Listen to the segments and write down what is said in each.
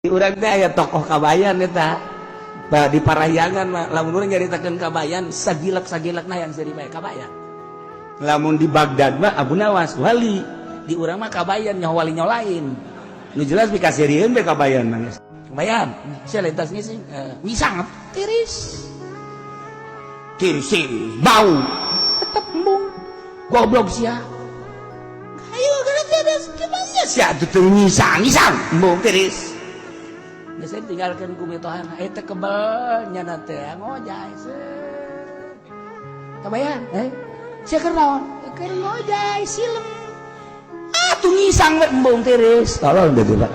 Urang teh aya tokoh Kabayan eta. Bah, di Parahyangan mah lamun urang nyaritakeun Kabayan sagilak-sagilakna yang seuri bae Kabayan. Lamun di Baghdad mah Abu Nawas wali, di urang mah Kabayan nyaho wali nyaho lain. Nu jelas pikaseurieun be Kabayan mah. Kabayan, sia lintas ngising, ngisang tiris. Tiris bau. Tetep embung. Goblok sia. Ayo kana tiris gimana sia teu ngisang, ngisang embung tiris. Geus tinggalkeun ku mitohana eta kebel nyana teh ngojay set. Kabayan, eh? Sia keur naon? Keur ngojay silem. Ah, tuh ngisang we embung tiris. Tolong deh, Pak.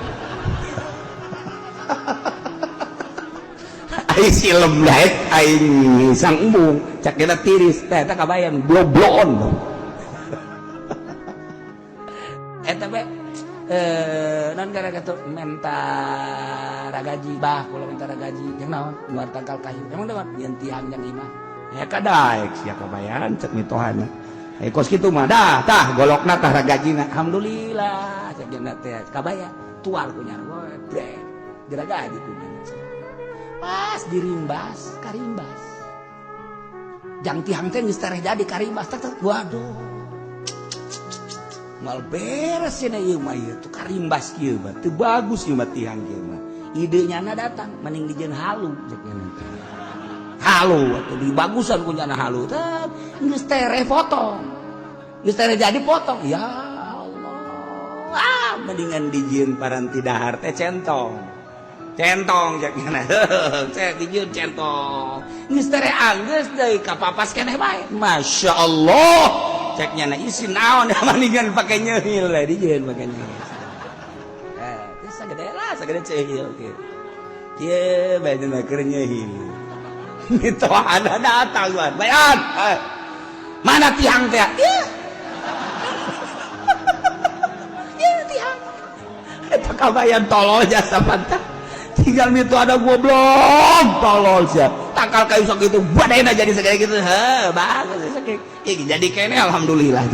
Ai silem daek aing ngisang embung, cak kita tiris teh eta kabayan blobloon. Eta be non gara gara menta ragaji bah kula minta ragaji jeung naon luar tangkal kayu emang dewan nyeun tiang yang imah ya kadaek sia kabayan cek mitohana eh kos kitu mah dah tah golokna tah ragajina alhamdulillah cek jeung teh kabayan tuar ku nyana brek diragaji ku nyana pas dirimbas karimbas jang tiang teh geus tereh jadi karimbas tak waduh mal beres cenah ieu mah ieu tuh karimbas kieu mah teu bagus ieu mah tiang kieu mah ide nyana datang mending dijieun halu cek nyana halu atuh dibagusan ku nyana halu teh geus tereh potong geus tereh jadi potong ya Allah ah mendingan dijieun paranti dahar teh centong centong cek nyana cek dijieun centong geus tereh anggeus deui kapapas keneh bae Masya Allah cek nyana isi naon mendingan pake nyehil lah dijieun pake nyehil eh teh sagede lah sagede cehil kieu kieu bae mah keur nyehil mitohana datang wan bayan mana tiang teh ieu ieu tiang eta kabayan tolol jasa pantah tinggal mito ada goblok tolol sia tangkal kayu sok itu badai jadi segala gitu heh bagus sakit jadi kene alhamdulillah.